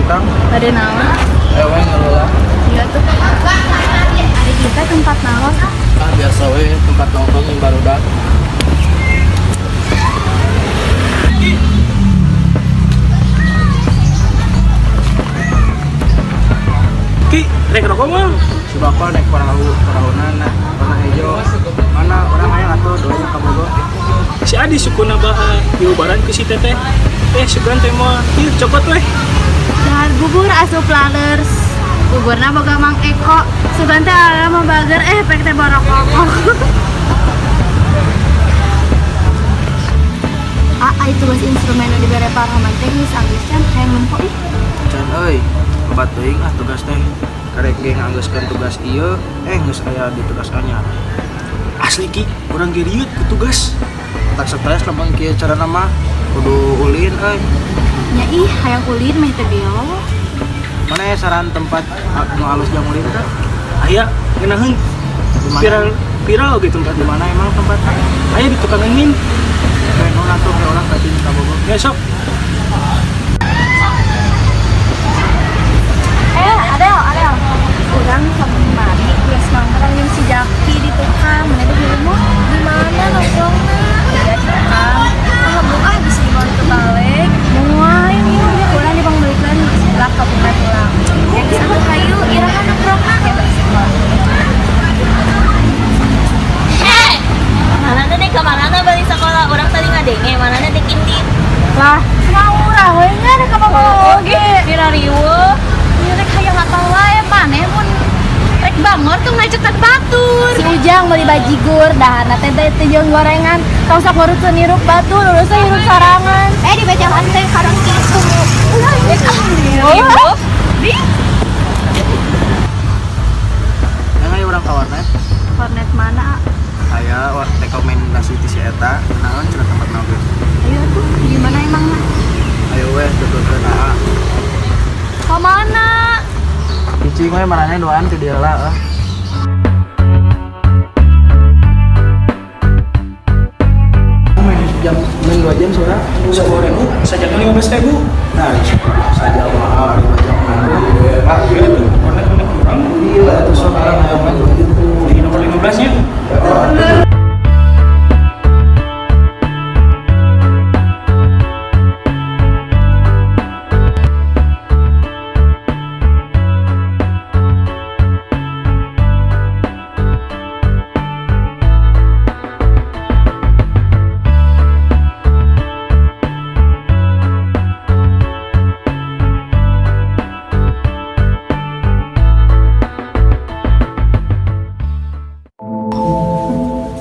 Tukang. Bade naon? Ayo we ngeula. Iya tuh. Ari kita tempat naon ah? Ah, biasa we tempat nongkrong yang barudak. Ki, rek rokok mah. Si bapak naik perahu, perahunan nah, warna hijau. Mana orang hayang atuh doanya ka Bogor. Si Adi sukuna baha diubaran ku si teteh. Eh, sugan teh moal. Ieu cokot weh. Dahar bubur asup lalers. Buburna boga Mang Eko. Sugan teh ala mah bager eh pek teh borokokok. Ah, ai tugas instrumen nu dibere Pak Roman teh geus anggeus can hayang nempo ih. Can euy, loba teuing ah tugas teh. Karek ge nganggeuskeun tugas ieu, eh geus aya di tugas anyar. Asli Ki, urang ge rieut ku tugas. Tak stres lamun kieu carana mah kudu ulin euy. Nya ih hayang ulin meh teh gelo. Mana ya saran tempat nu alus jang ulin teh? Aya ngeunaheun Di mana? viral viral oge tempatna. Di mana emang tempatnya? Aya di tukang min. Kayak nu atuh ke urang tadi ka Bogor. Ya sok. Eh, Adel, Adel. Urang kamari geus nongkrong jeung si Jaki di tukang. Mana di rumah? Di mana nongkrongna? Iya di tukang. Ah, bu ah bisa dibawa itu balik. Moal ini urang dipangbelikeun lah ka buka tulang. Yang satu hayu iraha nongkrongna. Ya balik sekolah. Hei, mana tadi kemana balik sekolah orang tadi ngadenge, mana tadi kindit. Lah, ngawur we nya rek ka Bogor oge. Pira riweuh. Ieu rek hayang apal wae maneh mun rek bangor tuh ngajekan batur. Si Ujang meuli bajigur, dahana teh teh jeung gorengan. Tong sok nguruskeun hirup batur, urusna hirup sorangan. Eh di bejaan teh karang kitu. Riweuh. Yang ayo urang ka warnet. Warnet mana? Aya rekomendasi ti si eta, naon cenah tempat naon geus. Ayo tuh, gimana emang mah? Ayo we tuturkeun ah. Ka mana? Cicing we marane duaan ti dieu lah ah. Main jam main 2 jam sora. 10.000, sajamna 15.000. Nah, saja mahal 2 jam. Ah, iya tuh, warnet warnet urang. Iya, atuh sok urang hayang main 2 jam. Di nomor 15 nya.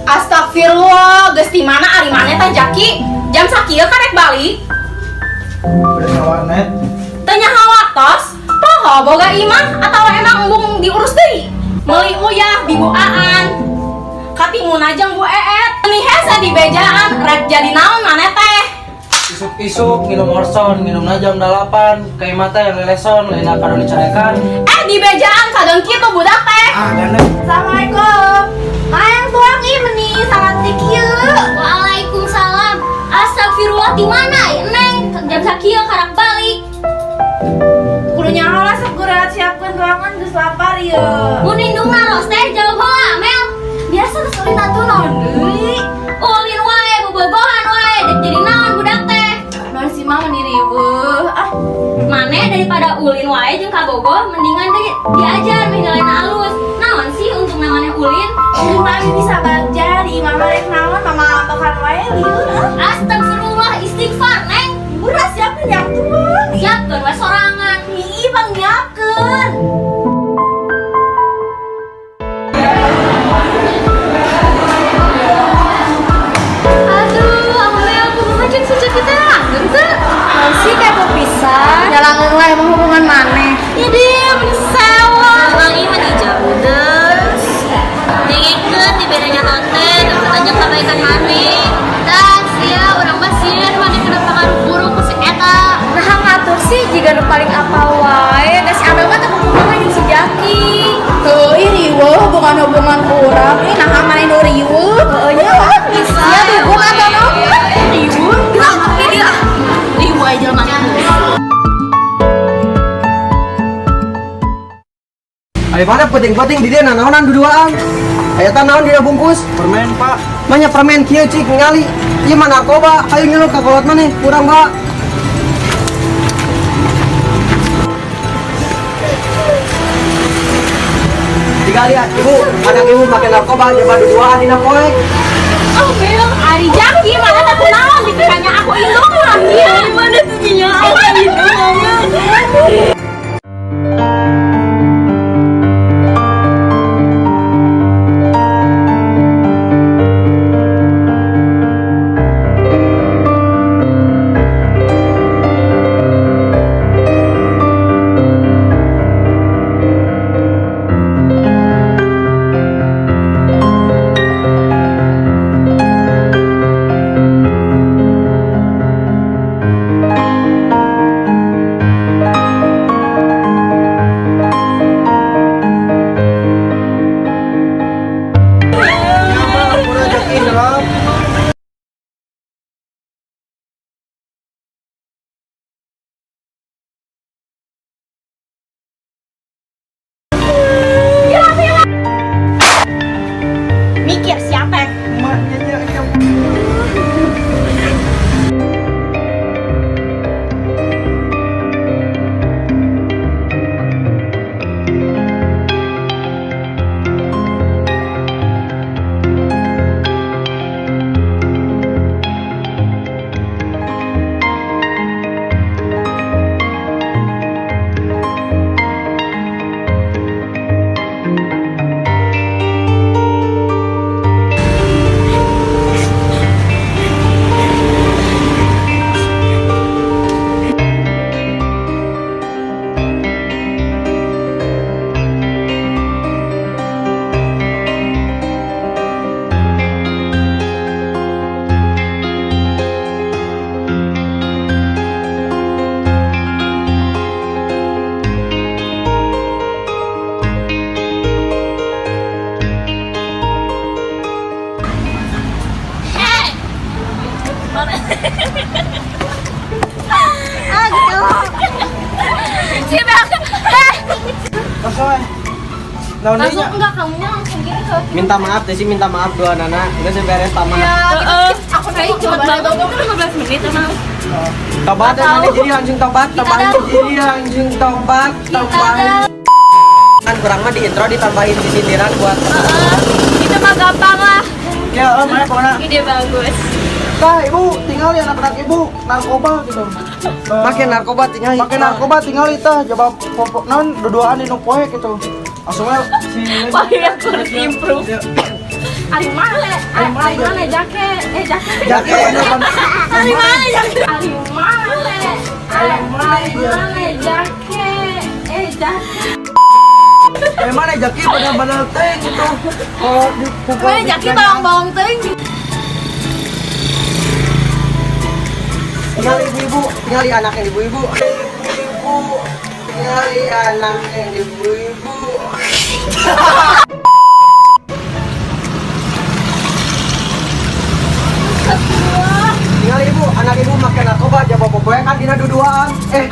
Astagfirullah, geus di mana ari maneh teh Jaki? Jam sakieu karek balik. Udah ka warnet. Teu nyaho waktos, poho boga imah atawa emang embung diurus deui. Meuli uyah dibuaan. Katimuna jeung Bu Eet. Meni hese di bejaan rek jadi naon maneh teh? Isuk-isuk nginum Orson, nginumna jam 8, kayak mata yang leleson, lain kadon dicarekan. Eh di bejaan kadon kitu budak teh. Ah, gandeng. Assalamualaikum. Hayang tuang ih meni sangat kieu. Waalaikumsalam. Astagfirullah di mana ya, Neng? Jam sakieu karak balik. Kudu nyaho lah segera siapkeun tuangan geus lapar ieu. Mun indungna ros teh jawab heula, Mel. Biasa geus ulin atuh naon deui? Ulin wae, bobogohan wae, dek jadi naon budak teh. Non si mah meni riweuh. Ah, Maneh daripada ulin wae jeung kabogoh, mendingan deh diajar meh nilaina alus. Naon sih untungna maneh ulin? Ieu mah bisa bagja di imah mah rek naon mama ambekan wae lieur ah. Astagfirullah, istighfar, Neng. Udah siapkeun yang tuang. Siapkeun we sorangan. Ih, bang nyiapkeun. Aduh, Amel, kumaha jeung si Jaki teh langgeng teu? Masih kepo pisan. Ya langgeng lah emang hubungan maneh. Ya dia meni sewa. Bang ieu meni jauh deus. Dengekeun di bedanya teh, tanya kebaikan maneh. Tah, sia urang mah sieun maneh kenapa ngaruh buruk ku si eta. Nah, ngatur sih jika nu paling apal wae. Da si Amel mah teu hubungan jeung si Jaki. Tuh, ih riweuh hubungan-hubungan urang. Ih, naha maneh nu riweuh. Heeh nya. Sia dukung atau naon? Riweuh, geus dia. Riweuh aja jelema. Ari mana penting-penting di dia nanaonan duduaan. Aya tah naon dina bungkus? Permen, Pak. Manya permen kieu cik ningali. Ieu mah narkoba. Ayo ngilu ka kolot maneh, kurang ba. Tiga lihat, ibu, anak ibu pakai narkoba, coba duduaan dina poek. Oh, Bel, Ari Jaki mana tak naon dikiranya aku indung mah. Iya, Mana tuh nya aku indung mama. Pura Jaki dalam. Mikir siapa? Ah gitu. Si Bel, eh, Langsung we. Naon deui langsung nya? enggak kamunya langsung gini ke. Minta maaf deh sih, minta maaf dua nana. Enggak sih beres taman. Heeh. Aku Kayak nunggu cepet banget itu 15 menit emang. Tobat ya, mana jadi langsung tobat, tobat jadi langsung tobat, tobat. Kan kurang mah di intro ditambahin sindiran buat Heeh. Itu mah gampang lah. Ya, oh, mana pokoknya. Ide bagus. Tah, ibu, tinggal ya anak-anak ibu narkoba gitu. pakai narkoba tinggal. Pakai narkoba tinggal itah coba popok naon duduaan di nu poe gitu. Langsung we si Wah, ya aku harus improve. Ari mana? Ari mana Jake? Eh Jake. Jaki Ari mana Jaki? Ari mana? Ari mana Jake? Eh Jake. Dari mana Jaki bener-bener teh gitu. Oh, dipukul. Mana Jaki bawang-bawang teuing. Tinggal ibu-ibu, tinggal anaknya ibu-ibu. Ibu, tinggal anaknya ibu-ibu. Tinggal ibu, anak ibu makan narkoba, jawab popoe kan dina duduaan. Eh.